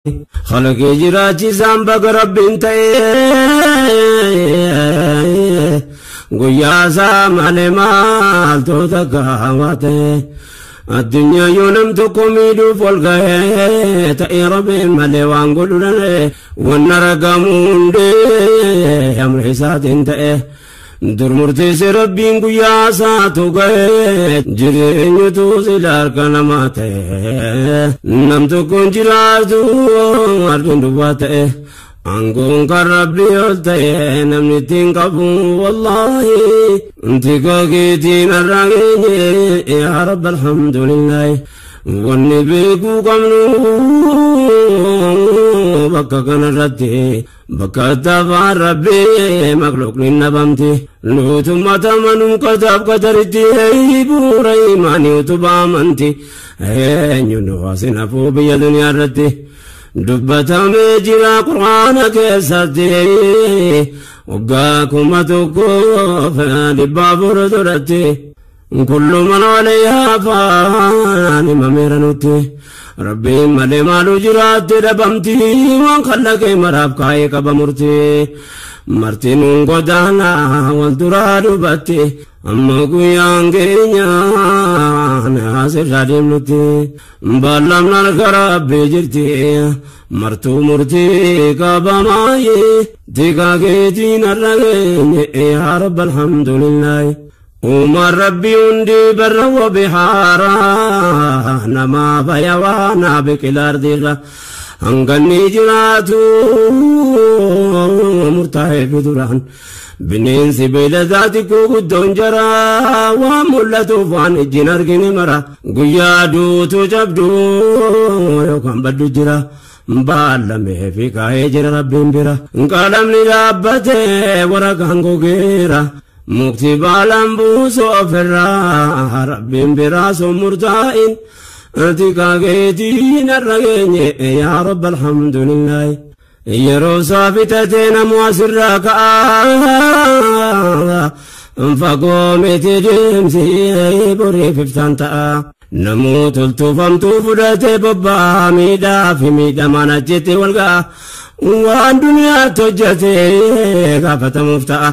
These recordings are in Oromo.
Khalaqee jiraachisaan baga Rabbiin ta'e, guyyaa isaa malee maaltu takka hawaa ta'e? Addunyaa yoo nam tokko miidhuuf ol ga'ee ta'e, Rabbiin malee waan godhu dhalee, wanna ragamu hundee amri isaatiin ta'e. Dur murteesse Rabbiin, guyyaa isaatu ga'e, jireenyutu sila harka namaa ta'e. Nam tokkoon jiraatu ardiin duwwaa ta'e. Aangoon kan Rabbii ol ta'e, namni ittiin qabu wallaahi. Tika keetiin har'a geenye, yaa Rabbi, alhamdulillahi. Wanni beekuu qabnu bakka kanarratti, bakka afaan Rabbii makluuqni nabamti. Nuutummata manuu kataaf qataritti, bu'uura imaanii utubaa amanti. Eenyu nu asin hafuu biyya duniyaa irratti? Dubbatamee jira Qur'aana keessatti, waggaa 1400 duratti. Kullu man alayhaa faan himameera nutti. Rabbiin malee maalu jiraatte dhabamti? Waan kallaqee maraaf kaayee qaba murtii. Martinuun godaana wal duraa dubbatti, amma guyyaan keenya asirraa deemnutti. Ballamni harka Rabbii jirti, martuu murtii qabamaayee. Tika keetiin har'a geenye, yaa Rabbi, alhamdulillahi. Uumaan Rabbii hundi barra wa bihaara, namaa fayawaanaa biqila ardiirra. Hanganni jiraatu murtaa'ee fi duraan. Bineensi beeyladaati guguddoon jara, waan mul'atuuf waan ijjiin argine mara. Guyyaa duutu cabdu yookaan baddu jira. Baallamee fi kaa'ee jira Rabbiin bira. Qalamni dhaabbatee waraqaan gogeera. Mukti baalaan buusu ofirraa, Rabbiin biraa sun murtaa'in. Tika keetiin har'a geenye, yaa Rabbi, alhamdulillahi. Yeroo isaa fitatee namu asirraa ka'a. Fagoo miti deemsi, boriif iftaan ta'a. Namuu toltuufamtuu fudhatee bobba'aa, miidhaa fi miidhamaan achitti wal ga'a. Waan duniyaatti hojjetee gaafatamuuf ta'a.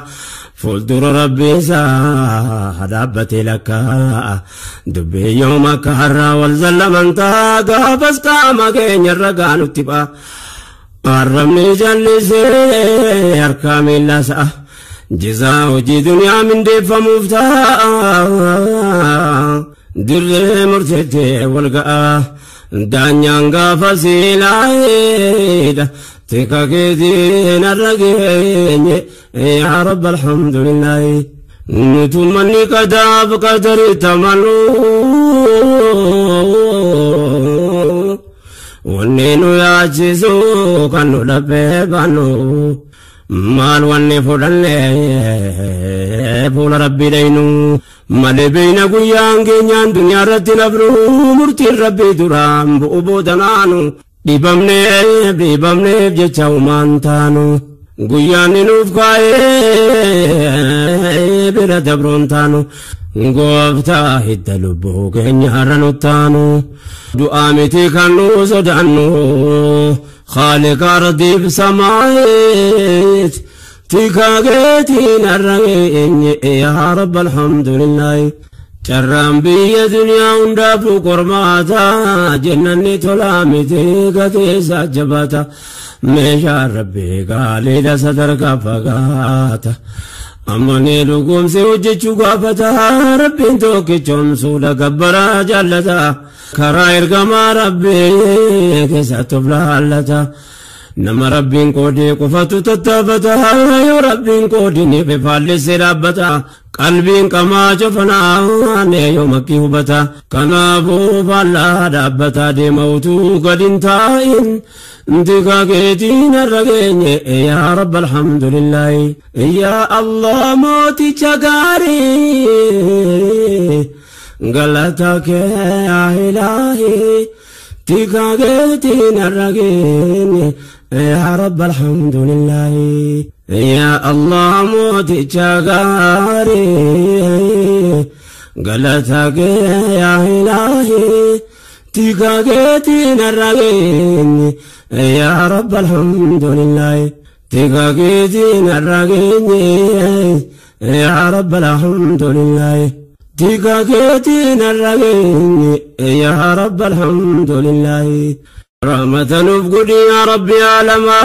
Fuuldura Rabbii isaa dhaabbatee lakkaa. Dubbii yoom akka har'aa wal zallaman ta'a, gaafas qaama keenya irra gaanutti ba'a. Arrabni jallisee harkaa miillaa sa'a. Jizaa hojii duniyaa mindeeffamuuf ta'a. Dirree murteettee wal ga'a. Daanyaan gaafa siilaayedha. Tika keetiin har'a geenye, yaa Rabbi, alhamdulillahi. Nutummanni qadaaf qadari tamanuu. Wanni nu yaachisu kan nu dhabbee baanu. Maal wanni fudhannee fuula Rabbii dhaynu? Malee beeyna guyyaan keenyaan duniyaa irratti nafnu, murtiin Rabbii duraan bu'u boodanaanu. Dhibamneef dhibamneef jecha humaan taanu. Guyyaan ni nuuf kaa'ee bira dabroon taanu. Gooftaa hidda lubbuu keenya har'a nu taanu. Du'aa miti kan nu sodaannu. Khaaliqa ardiif samaayeet. Tika keetiin har'a geenye, yaa Rabbi, alhamdulillahi. Carraan biyya duniyaa hundaafuu qormaata, jennanni tolaa miti gateessa jabaata. Meeshaan Rabbii gaaliidha, sadarkaa fagaata. Ammanee dhugoomsee hojjechuu gaafata, Rabbiin tokkichoomsuudha gabbaraa jaallata. Karaa ergamaa Rabbii keessatti of laallata. Nama Rabbiin qoodee qofatu tattaafata, yoo Rabbiin qoodiniif faallissee dhaabbata. Qalbiin qamaa cofanaa yoo makkii hubata. Kanaafuu faallaa dhaabbataa deema utuu gad hin taa'in. Tika keetiin har'a geenye, yaa Rabbi, alhamdulillahi. Yaa Allah, mooticha gaarii, galata kee yaa ilaahi. Tika keetiin har'a geenye, yaa Rabbi, alhamdulillahi. Yaa Allah, mooticha gaarii, galata kee yaa ilaahi. Tika keetiin har'a geenye, يا رب الحمد لله تقاقيتين الرقيني يا رب الحمد لله تقاقيتين الرقيني يا رب الحمد لله رحمة نفقد يا ربي عالما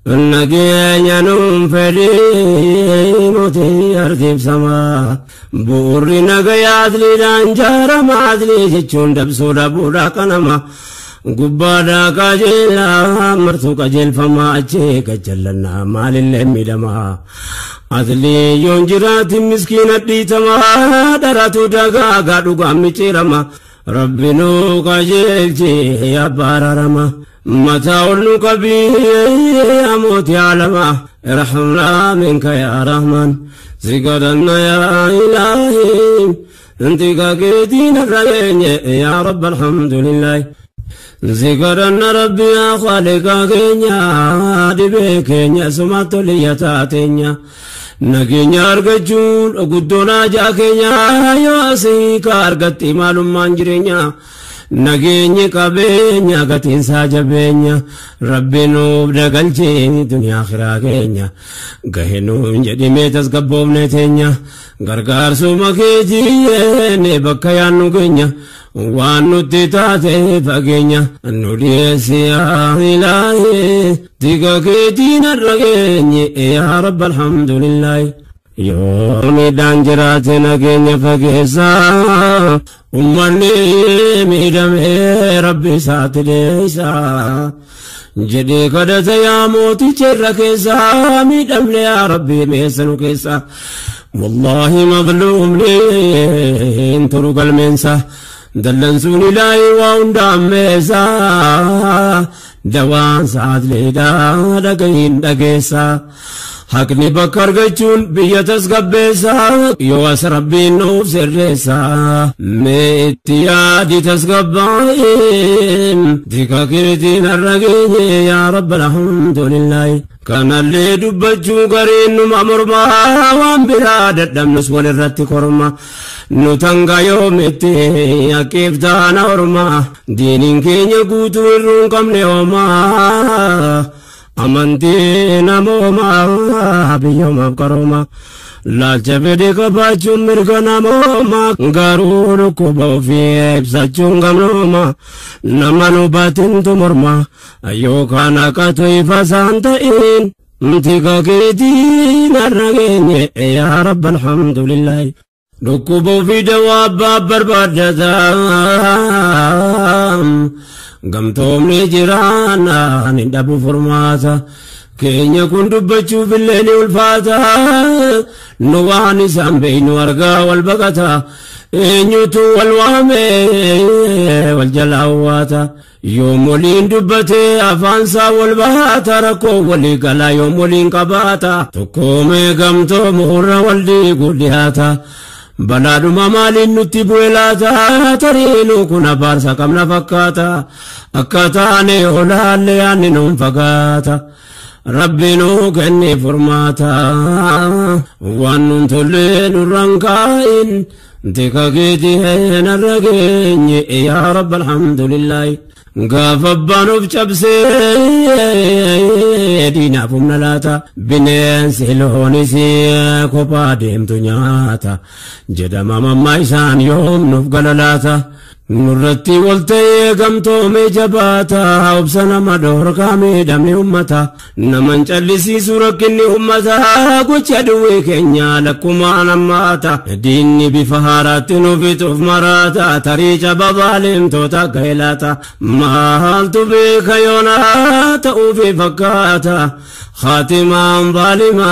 نجينا ننفدي موتي أرتب سما بوري نجيا أدلي دانجارا ما أدلي جتشون دبسو دبورا كنما قبادا كجيلا مرتو كجيل فما أجي كجلنا مال اللي ميدما أدلي يونجرات مسكينة ديتما دراتو دغا غادو غامي ربي نو كجيلتي يا بارارما متى قبي يا موت يا علما ارحمنا منك يا رحمن زكرنا يا إلهي انت كاكيتين الرجين يا رب الحمد لله ذكرنا ربي يا خالق كينيا دبكينيا سمعت لي تاتينيا نجينيا أرجون قدونا جاكينيا يا سيك أرجتي معلوم مانجرينيا نجيني كبينيا كتين ساجبينيا ربي نوب دقلتي دنيا آخرة كينيا قهنو جدي ميتس قبوم نتينيا غرغار سومكيتي نبكيانو كينيا وانو تتاتي فقينيا نوليس يا إلهي تيكاكيتين الرقيني يا رب الحمد لله يومي دانجراتنا كينيا فقيسا أمني ميدمي ربي ساتليسا جدي قدت يا موتي جركيسا ميدم يا ربي ميسنو كيسا والله مظلوم لين ترك المنسى دلنسوني لاي واوندام ميسا دوان سعد ليدا دقين دقيسا حقني بكر قجون بيتسقبيسا يواس ربي نوف سرسا ميتيادي تسقباين ديكاكيتين الرقيني يا رب الحمد لله كان اللي دبجو قرين مأمر ما وان بلا دم نسوان الرت كرما نتنقى يومتي كيف دانا ورما دينين كين يقوتو الرون قم ليوما أمنتي نموما بيوم أبكروما لا جبدي كباچو مرغنا موما غارور كوبو في إبساچون غمنوما نمانو باتن تمرما أيوكانا كاتوي فسانتين انتقاكيتي نرغيني يا رب الحمد لله ركوبو في دواب بربادتا قمتم لجيرانا ندبو فرماتا كين يكون دبچو بالليل والفاتا نواني سامبين ورقا والبقتا إنيوتو والوامي والجلاواتا يوم ولين دبتي أفانسا والبهاتا ركو ولي قلا يوم ولين قباتا تقومي قمتو مهر والدي قلياتا بلادuma maaliin nutti bu'e laata tariinuu kun abaarsa qabna fakkaata akka taane olaalle yaanni nuun fagaata rabbi nuu kenne furmaata waan nuun tolle nurraan kaa'in tika keetii narra geenye yaa rabba alhamdulillaahi gaafa abbaan of cabsee diinaaf humna laata bineensi loonis kophaa deemtu nyaata jedhama mammaa isaan yoom nuuf gala laata nurratti wal ta'ee gamtoomee jabaata obsa nama dhoorkaa miidhamni ummata naman callisiisu rakkinni ummata gocha duwwee keenya lakkumaan hammaata diinni bifa haaraatti nu fixuuf maraata tarii caba baalemtoota gaelaata maaltu beeka yoonaa ta'uufi fakkaata خاتمان ظالما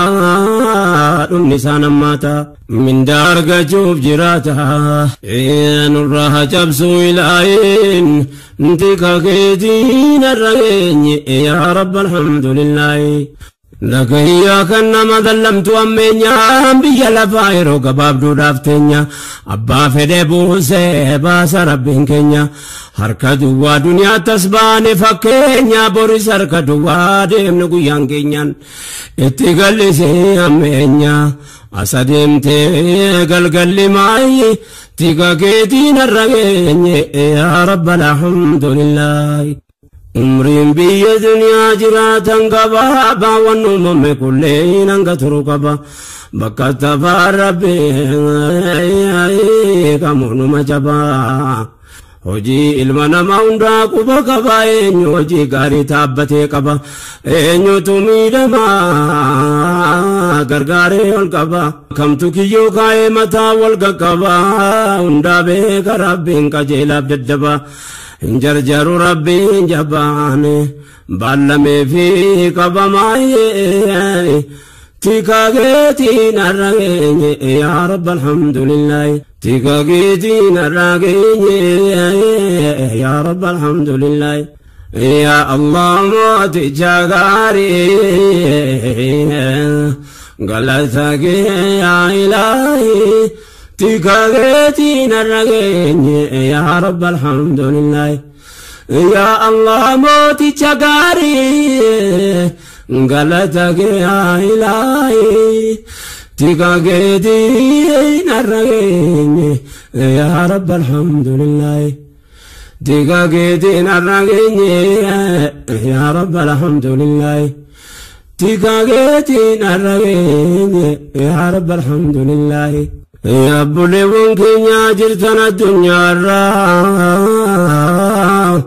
النسان ماتا من دار قجوب جراتا إن الراها جبسو إلهين انتكا كيدين الرغين يا رب الحمد لله لك إياك إنما ظلمت أمينيا بيا لفايرو قباب دو دافتنيا أبا فدي بوسي باس ربين كينيا harka duwwaa duniyaa tasbaane fakkeenya boris harka duwwaa deemnu guyyaan keenyaan itti gallisee ammeenya Asadeemtee galgalli maayi tika keetiin har'a geenye yaa rabba alhamdulillaahi. Umriin biyya duniyaa jiraatan gabaabaa waan uumame kulleen hanga turu qaba. Bakka tafaa rabbi kamuunuma jabaa. Hojii ilma namaa hundaa quba qaba eenyu hojii gaarii taabbatee qaba. Eenyutu miidhamaa gargaaree ol qaba. Kamtu kiyyoo kaa'ee mataa wal qaqqaba. Hundaa beeka rabbiin qajeelaaf daddaba. Hin jarjaru rabbiin jabaane baallamee fi qabamaayee. Tika keetiin har'a geenye yaa rabba alhamdulillaahi. Tika keetiin har'a geenye yaa rabba alhamdulillaahi. Yaa Allah mooticha gaarii galata kee yaa ilaahi. Tika keetiin har'a geenye yaa rabba alhamdulillaahi. Yaa Allah mooticha gaarii galata kee yaa ilaahi. Tika keetiin har'a geenye yaa rabba alhamdulillaahi. Tika keetiin har'a geenye yaa rabba alhamdulillaahi. Tika keetiin har'a geenye yaa rabba alhamdulillaahi. Obboleewwan keenya jirtan addunyaarraa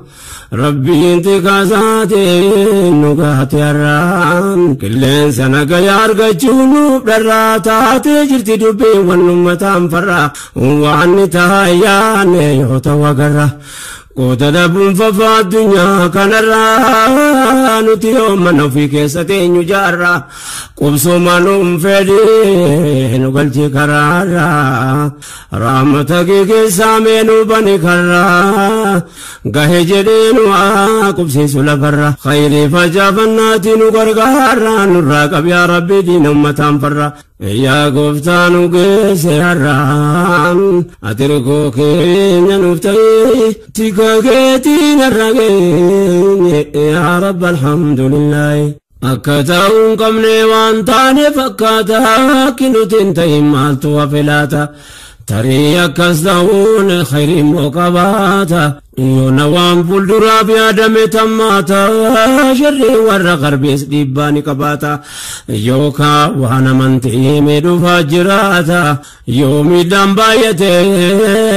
Rabbiin tikasaatiin nu gaate har'aan qilleensa nagaya argachuu nuuf dharraa taatee jirti dubbiiwwan uummataan farraa waan ni taayyaane yoo ta'u agarra. Qoota dhabuun fafaa addunyaa kanarraa nuti yoo mana ofii keessa teenyu jaarraa qubsuma nuun fedhii nu galchi karaarraa raamata kee keessaa mee nu bani karraa gahe jedhee nu haa qubsiisu lafarra khayrii facaafannaati nu gargaarraa nurraa qab yaa rabbi diina uummataan farra. Yaa gooftaa nu geesse har'aan ati rukoo keenya nuuf ta'ee tika keetiin har'a geenye yaa rabba alhamdulillaahi. Akka ta'uu hin qabne waan taane fakkaata akki nuti hin ta'in maaltu hafe laata. Tarii akkas ta'uun khayrii immoo qabaata. Yoona waan fuulduraaf yaadame tammaata. Sharrii warra qarbees dhiibbaa ni qabaata. Yookaan waan amantii miidhuufaa jiraata. Yoo miidhaan baay'ate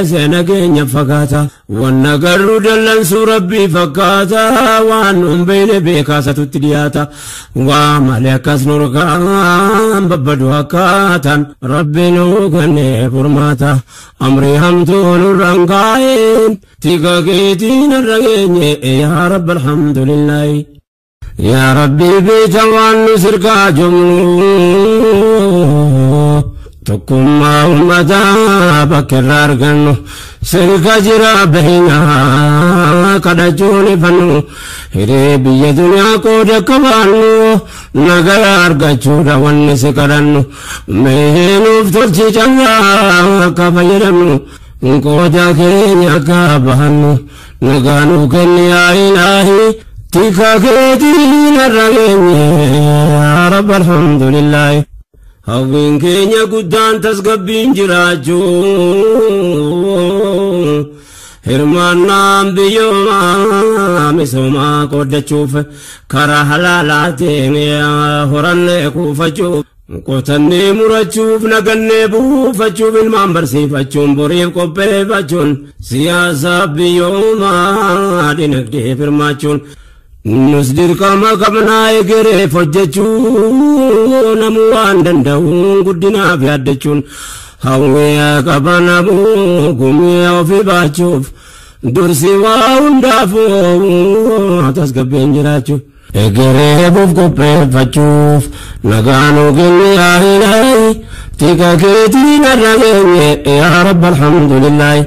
seena keenya fakkaata. Wanna garuu dallansuu rabbii fakkaata. Waan nuun beekne beekaasatutti dhiyaata. Waa malee akkas nurkaan babbadu akkaataan rabbi nuu kennee furmaata. Amrii hamtuu nurraan kaa'een tika keetiin har'a geenye yaa rabba alhamdulillaahi. Yaa rabbi beeka waan nu sirkaa jumnu tokkummaa uummataa bakka irraa argannu sirka jira bahinaa kadhachuun ifannu hiree biyya duniyaa qooda qabaannu nagaa argachuudha wanni si kadhannu mee nuuf tolchi callaa akka fayyadamnu qooda keenya akka bahannu nagaa nuu kenni yaa ilaahi. Tika keetiin har'a geenye yaa rabba alhamdulillaahi. Hawwiin keenya guddaan tasgabbiin jiraachuu hirmaannaan biyyoomaa misoomaa qooddachuuf karaa halaalaatiin horannee kuufachuuf qotannee murachuuf nagannee buufachuuf ilmaan barsiifachuun boriif qopheeffachuun siyaasa biyyoomaa dinagdeef hirmaachuun. Nus dirqama qabnaa egereef hojjechuu namuu waan danda'uun guddinaaf yaaddachuun hawwii qaba namuu gumii ofii baachuuf dursi waa hundaafuu tasgabbiin jiraachuu. Egereefuuf qopheeffachuuf nagaa nuu kenni yaa ilaahi tika keetiin har'a geenye yaa rabba alhamdulillaahi.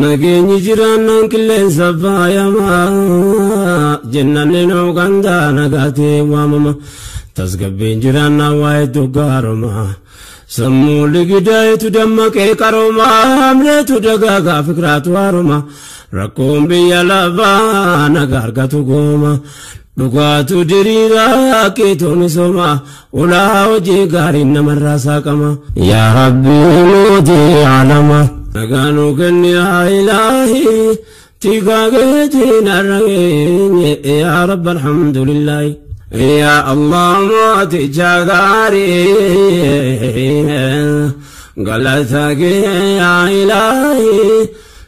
Nageenyi jiraannaan qilleensa faayamaa jennaan nuu gandaa nagaatee waamama tasgabbiin jiraannaan waa hedduu gaaroma sammuu ligidaa'etu dammaqee qarooma hamleetu dagaagaa fikraatu haaroma rakkoon biyya lafaa nagaa argatu gooma. Dhugaatu diriiraa keetoo misooma ulaa hojii gaariin namarraa saaqama. Yaa Rabbi mootii alama nagaa nuu kenni yaa ilaahi tikaa keetiin har'a geenye yaa Rabbi alhamdulillaahi. Yaa Allah mooticha gaarii galata kee yaa ilaahi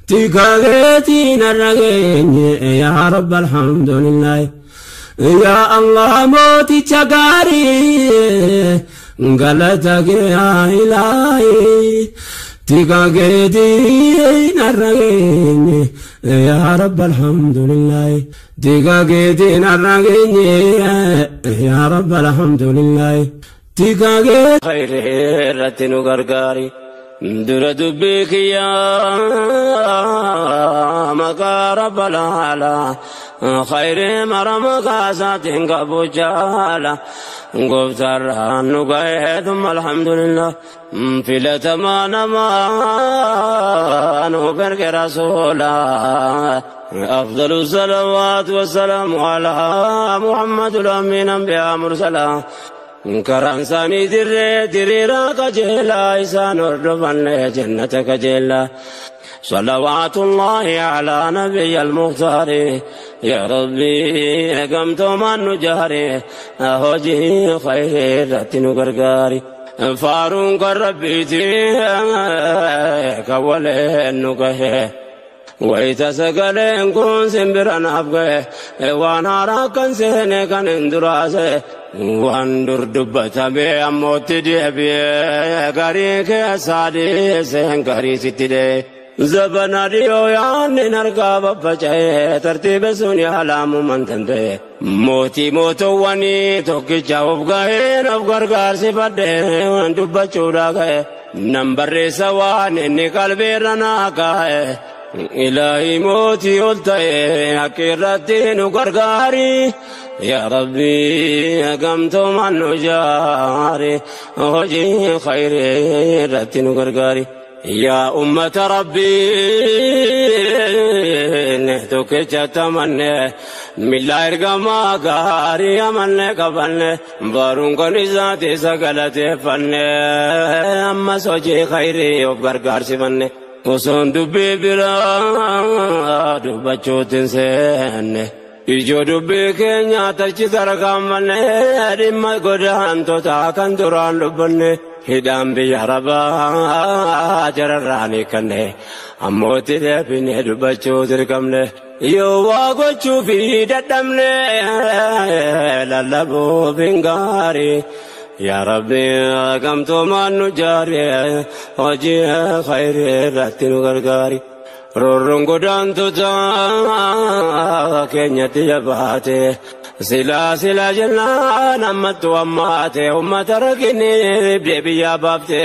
tikaa keetiin har'a geenye yaa Rabbi alhamdulillaahi. Yaa Allah mooticha gaarii galata kee yaa ilaahi tikaa keetiin har'a geenye yaa Rabbi alhamdulillaahi. Tikaa keetiin har'a geenye yaa Rabbi alhamdulillaahi. Tikaa kee khayrii irratti nu gargaari. Dura dubbii kiyyaa maqaa Rabbal aalaa khayrii mara maqaa isaatiin qabu jaala gooftaarraan nu ga'ee thumma alhamdulillah filatamaa namaa nu erge rasuula أفضل الصلوات والسلام على محمد الأمين أنبياء مرسلا karaan isaanii dirree diriiraa qajeelaa isaan hordofanne jannata qajeelaa. صلوات الله على نبي المختار يا ربي قمت من نجاري هوجي خير نقرقاري فارون قربيتي كولين نقه wayita sagaleen kun simbira naaf ga'e waan haaraa kan seene kan hin duraase waan dur dubbatame ammootti deebi'ee garii keessaa dhiiseen garii sitti dhee. Zabana dhiyoo yaanni harkaa baffaca'ee tartiiba sun yaalaamuman danda'e. Mootii mootowwanii tokkicha of ga'een of gargaarsifadhee waan dubbachuudhaa ga'e. Nan barreessa waan inni qalbiirra naa kaa'e. Ilaahi mootii ol ta'e akka irratti nu gargaari. Yaa Rabbi gamtoomaan nu jaari hojii khayrii irratti nu gargaari. Yaa ummata Rabbii tokkicha tamanne milla ergamaa gaarii amanne qabanne baruun kan isaati isa galateeffanne ammas hojii khayrii of gargaarsifanne. Osoon dubbii biraa dubbachuutiin seenne ijoo dubbii keenya tachi tarkaanfanne dhimma godaantota kan duraan dubbanne hidhaan biyya arabaa jararraan hiikanne ammootti deebinee dubbachuu dirqamne. Yoo waa gochuu fi dadhabne lallabuuf hin gaarii. Yaa Rabbi gamtoomaan nu jaari hojii khayrii irratti nu gargaari. Roorroon godaantota keenyatti jabaate silaa silaa jennaan ammattu ammaate ummata rakkinni biyyaa baafte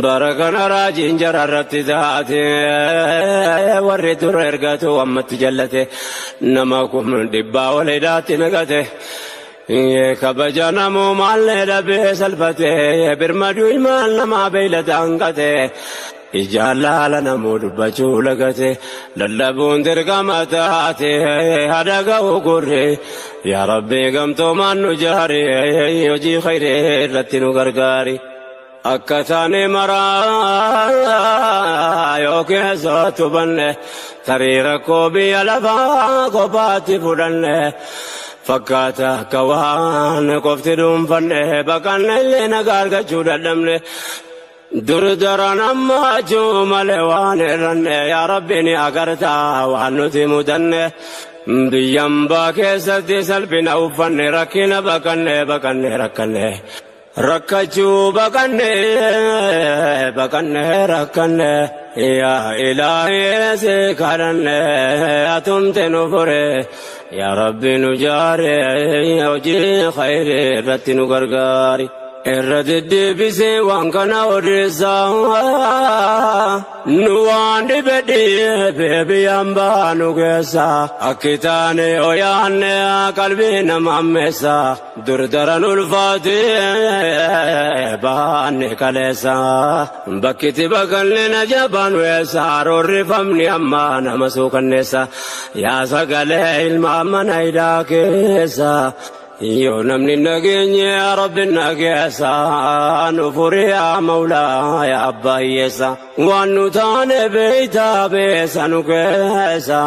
bara kana raajiin jararratti taate warri dura ergatu ammatti jallate nama 100,000 ol hidhaatti naqate. Kabaja namumaallee dhabee salphate birmaduu ilmaan namaa beeylada hanqate ijaan laala namuu dubbachuu lagate lallabuun dirqama taate haadha ga'u gurre yaa Rabbi gamtoomaan nu jaari hojii khayrii irratti nu gargaari. Akka taane maraa yoo keessattu banne tarii rakkoo biyya lafaa kophaatti fudhanne. Fakkaata akka waan qofti dhuunfanne baqanne illee nagaa argachuu dadhabne. Dur daran ammachuu malee waan hir'anne yaa Rabbi ni agartaa waan nuti mudanne. Biyyan baa keessatti salphina uffanne rakkina baqanne baqanne rakkanne. Rakkachuu baqanne baqanne rakkanne yaa ilaahi si kadhanne atumte nu fure. Yaa Rabbi nu jaare hojii khayrii irratti nu gargaari. Irra deddeebisee waan kana odeessaa nu waan dhibe dhiibee biyyaan baanu keessa akki taane oyaanne qalbii nama ammeessa dur daran ulfaatee baanne kaleessa bakkitti bakalne na jabaan weessa roorrifamni amma nama suukanneessa yaa sagalee ilma mana hidhaa keessa. Yoo namni nageenye rabbi nageessa nu furi yaa mawlaa yaa abbaa hiyyeessa waan nu taane beeytaa beessa nu keessa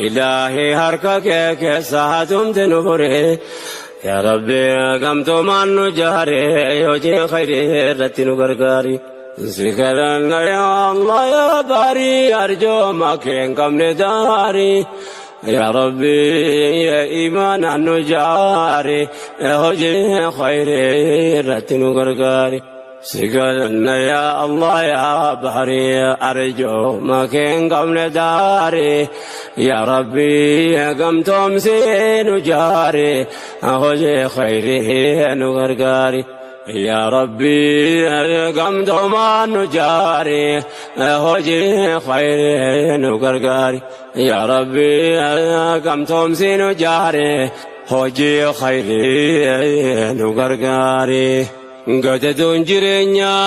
ilaahii harka kee keessa hatumti nu furi yaa rabbi gamtoomaan nu jaare hojii khayrii irratti nu gargaari. Si kadhanna yaa Allah yaa baarii arjooma kee hin qabne daarii. يا ربي يا إيمان نجاري هجي خيري رتن غرغاري سقلنا يا الله يا بحري أرجو ما كان قبل داري يا ربي قمتم سين جاري هجي خيري نغرغاري يا ربي قمتم نجاري هجي خيري نغرغاري يا ربي قمتم سين جاري هجي خيري نغرغاري قددون جرينيا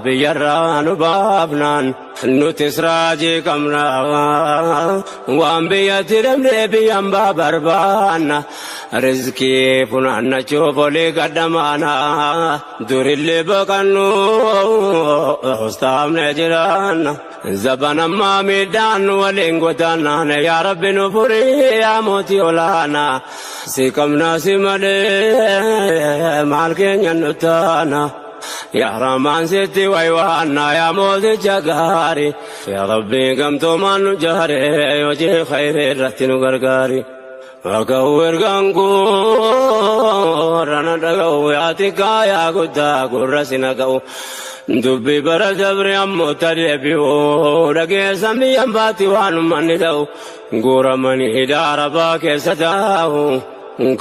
بيران بابنان نتسراجي كمنا وان بيترم بيان بابربانا رزقي فنان نشوف لي قدمانا دور اللي بقنو استام نجران زبنا ما ميدان ولين يا رب نفري يا موتي ولانا سيكمنا سمالي مالكين ينتانا يا رمان ستي ويوانا يا موتي جغاري يا ربي قمتو من جاري وجه خير رتن غرغاري Dhaga'u ergaan gurra na dhaga'u yaa xiqqaa yaa guddaa gurra si naga'u dubbii bara dabre ammoo tadeebi'u dhageessan biyyaan baatti waan uummanni ta'u guuramanii hidhaa arabaa keessa taa'u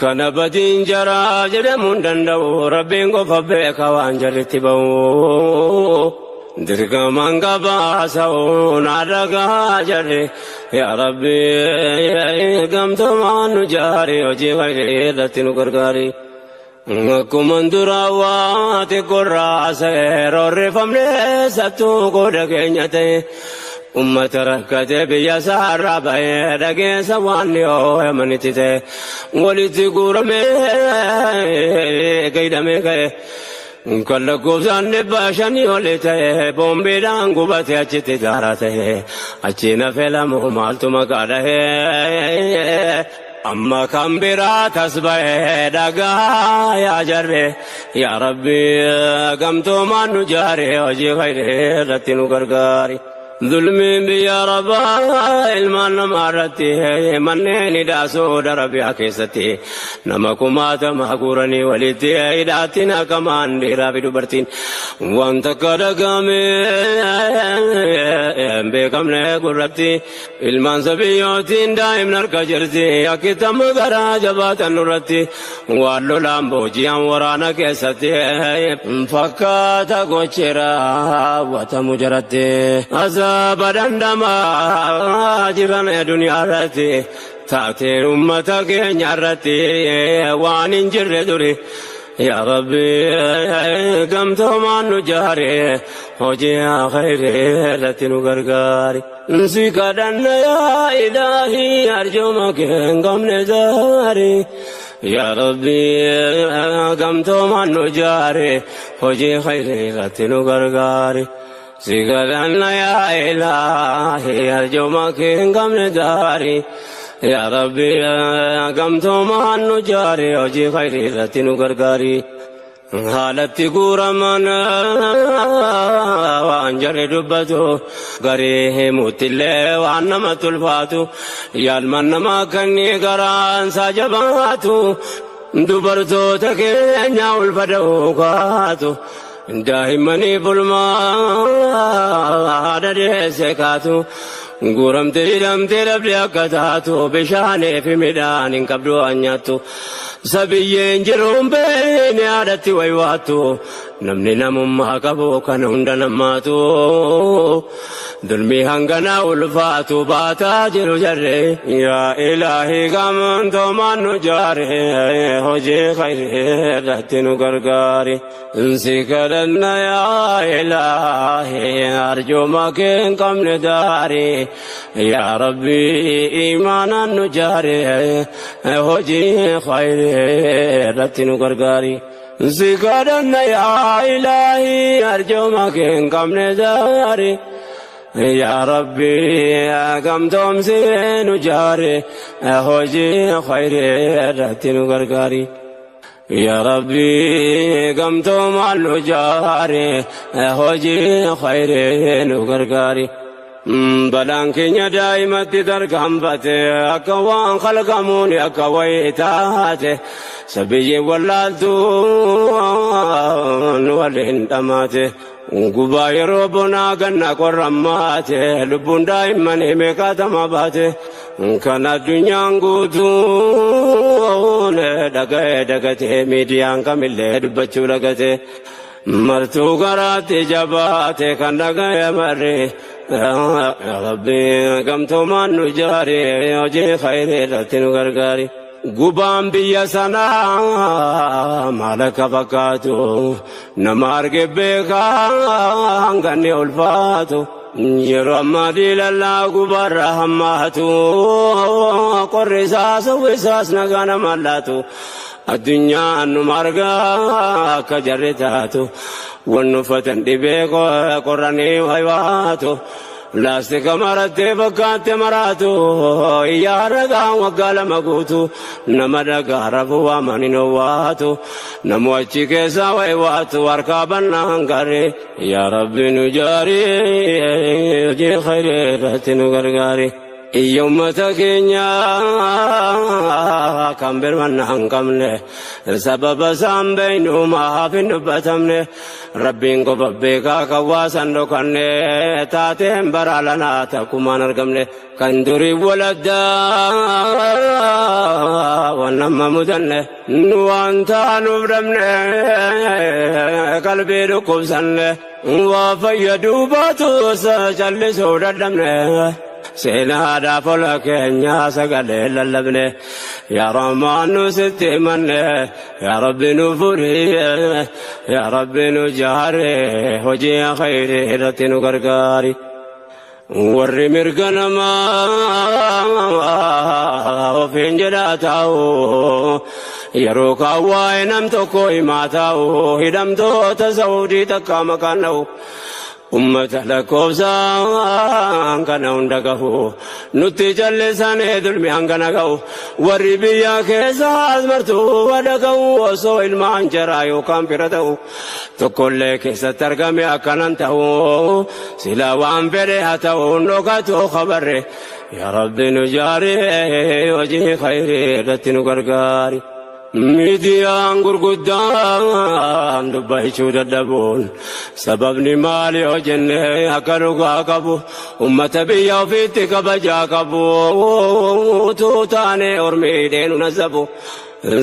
kana badiin jaraa jedhamuu hin danda'u rabbiin qofa beeka waan jarritti ba'u. Dirqamaan gabaasa'u na dhagaa jarri yaa rabbi gamtoomaan nu jaari hojii khayrii irratti nu gargaari. Akkuma duraa waa xiqqoorraa roorrifamnee sattuu qooda keenya ta'e ummata rakkate biyya isaarraa ba'ee dhageessa waan dhiyoo himanitti ta'e walitti guuramee gaidhamee ka'e. Kan lakkoofsaan 500 oli ta'e boombiidhaan gubate achitti daara ta'e achi nafe lamu maaltu maqaa dhahee amma kan biraa tas ba'ee dhagaa yaa jarre yaa rabbi gamtoomaan nu jaare hojii khayrii irratti nu gargaari. Zulmiin biyya arabaa ilmaan namaa irratti manneen hidhaa Saudi Arabiyaa keessatti nama kumaatama guuranii walitti hidhaatti naqamaan dhiiraa fi dubartiin waan takka dhagahame hin beekamne gurratti ilmaan sabiyyootiin daa'imni harka jirti akkitamma garaa jabaatan nurratti waan lolaan booji'an waraana keessatti fakkaata gocheera watamu jaratti. Azaaba dandamaa jiran duniyaa irratti taatee uummata keenya irratti waan hin jirre duri yaa rabbi gamtoomaan nu jaare hojii khayrii irratti nu gargaari. Si kadhanna yaa ilaahii arjooma kee hin qabne zaari yaa rabbi gamtoomaan nu jaare hojii khayrii irratti nu gargaari. Si kadhanna yaa ilaahii arjooma kee hin qabne zaari yaa rabbi gamtoomaan nu jaare hojii khayrii irratti nu gargaari. Haalatti guuraman waan jarri dubbatu garii himuuttillee waan namatti ulfaatu yaalman namaa kanni garaan isaa jabaatu dubartoota keenya ulfa da'uu kaatu. Daa'immanii bulmaa haadha deesse kaatu Guuramtee hidhamtee dhabdee akka taatu bishaanii fi midhaan hin qabdu waan nyaattu. Sabiyyeen jiruun beekne haadhatti waywaattu. Namni namummaa qabu kan hunda namaatu. Dulmii hanganaa ulfaatu baataa jiru jarre. Yaa Ilaahii gamtoomaan nu jaare hojii khayrii irratti nu gargaari. Si kadhanna yaa Ilaahii arjooma kee hin qabne daari. Yaa Rabbi imaanaan nu jaare hojii khayrii irratti nu gargaari. Si kadhanna yaa Ilaahii arjooma kee hin qabne daari. Yaa Rabbi gamtoomsee nu jaare hojii khayrii irratti nu gargaari. Yaa Rabbi gamtoomaan nu jaare hojii khayrii nu gargaari. Balaan keenya daa'imatti tarkaanfate akka waan kalqamuun akka wayii taate sabiyyeen wallaaltuun waliin dhamaate. Gubaa yeroo bonaa ganna qorrammaate lubbuun daa'immanii meeqaatama baate kan addunyaan guutuun dhaga'ee dagatee miidiyaan kamillee dubbachuu dhagate martuu garaatti jabaate kan dhaga'e marre. Rabbi gamtoomaan nu jaare hojii khayrii irratti nu gargaari. Gubaan biyya sanaa maal akka fakkaatu nama arge beekaa hanganni ulfaatu. Yeroo ammaa diilallaa gubaarra hammaatu qorri isaas hawwisaas nagaa nama laatu. Addunyaan nu margaa akka jarri taatu wanni uffatan dhibee qorranii waywaatu. Laastika marattee fakkaatte maraatu iyyaa ragaan waggaa lama guutu nama dhagaa rafuu waamanii owwaatu namu achi keessaa waywaatu harkaa bannaan garee. Yaa Rabbi nu jaari hojii khayrii irratti nu gargaari. Iyya uummata keenya kan birmanna hin qabne sababa isaan beeknu maaf hin dubbatamne Rabbiin qofa beekaa kan waasan dhokanne taateen bara lanaa takkumaan argamne kan durii waladdaa waan nama mudanne nu waan taanuuf dhabne qalbii dhukkubsanne waa fayyaduu baatus callisuu dadhabne. Seenaadhaaf ola keenya sagalee lallabne yaa Rahmaan nu sitti himanne yaa Rabbi nu furii yaa Rabbi nu jaare hojii khayrii irratti nu gargaari. Warri mirga namaa ofiin jedhaa taa'u yeroo kaan waa'ee nam tokko himaa taa'u hidhamtoota Saawudii takka maqaan dha'u. Ummata lakkoofsaan kana hunda gahu nutti callisanii dulmi hangana gahu warri biyya keessaas martuu wadha gahu osoo ilmaan jaraa yookaan fira ta'u tokkollee keessatti argame akkanan ta'u sila waan fedhe haa ta'u dhokatu khabarre. Yaa Rabbi nu jaare hojii khayrii irratti nu gargaari. Miidiyaan gurguddaan dubbachuu dadhabuun sababni maali yoo jenne akka dhugaa qabu ummata biyya ofiitti kabajaa qabu utuu taane ormii deenu nasabu.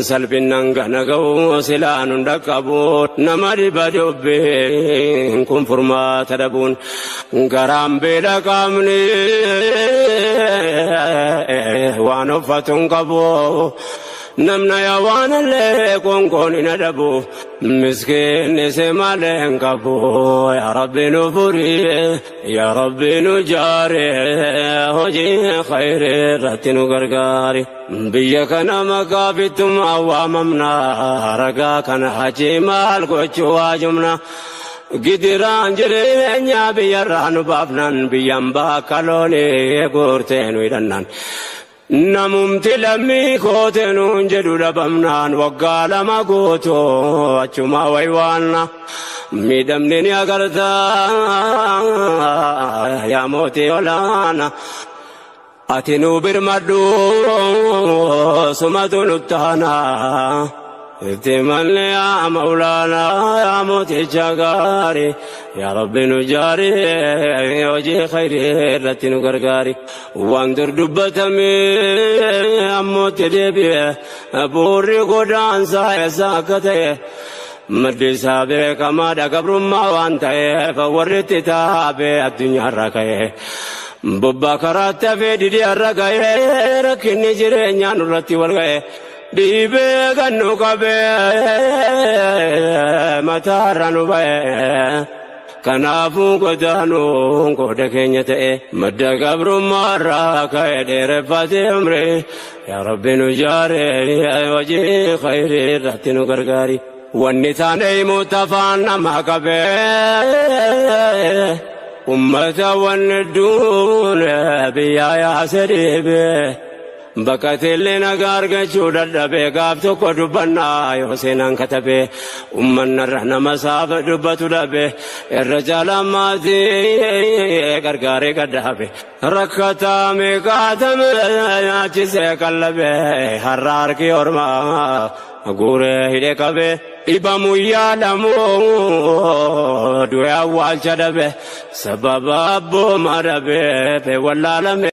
Salphinnan gana ga'u silaan hunda qabu nama dhiba dubbiin kun furmaata dhabuun garaan beela qaamni waan uffatu hin qabu. Namna yaa waan illee konkoon hin adabu miskiinni si malee hin qabu. Yaa Rabbi nu furii yaa Rabbi nu jaare hojii khayrii irratti nu gargaari. Biyya kana maqaa bittummaa waamamna ragaa kana achi maal gochuu waajumna. Gidiraan jireenya biyyarraa nu baafnan biyyaan bakka loonii guurtee nu hidhannan. Namumti lammii koote nuun jedhu dhabamnaan waggaa lama guutuu achuma waywaanna. Miidhamni ni agartaa yaa mootii olaana. Ati nu birmadhu sumatu nuttaana. Itti manni yaa Mawlaanaa yaa mooticha gaarii yaa Rabbi nu jaarii hojii khayrii irratti nu gargaari. Waan dur dubbatamee ammootti deebi'e buurri godaansaa eessa akka ta'e maddi isaa beekamaadha gabrummaa waan ta'eef warri itti taabee addunyaarra ka'e. Bobbaa karaatti hafee didee har'a ga'ee rakkinni jireenyaa nurratti wal ga'e. Dhiibee kan nu qabee mataarra nu ba'e. Kanaafuu godaanuun qooda keenya ta'e madda gabrummaarraa ka'e dheereffatee umri yaa Rabbi nu jaaree hojii khayrii irratti nu gargaari. Wanni taane himuutti afaan namaa qabee ummata wanni duune biyyaa yaase dhiibee. Bakka-teellee nagaa argachuu dadhabee gaaf tokko dubbannaa yoo seenaan katabee uummanarra nama saafa dubbatu dhabe irra caalaa maatii gargaaree gadhaabe rakkataa meeqaatame nyaachisee qallabe har'a harki ormaa guuree hidhee qabe dhibamu yaadamu du'e awwaalcha dhabe sababa abboomaa dhabe wallaalame.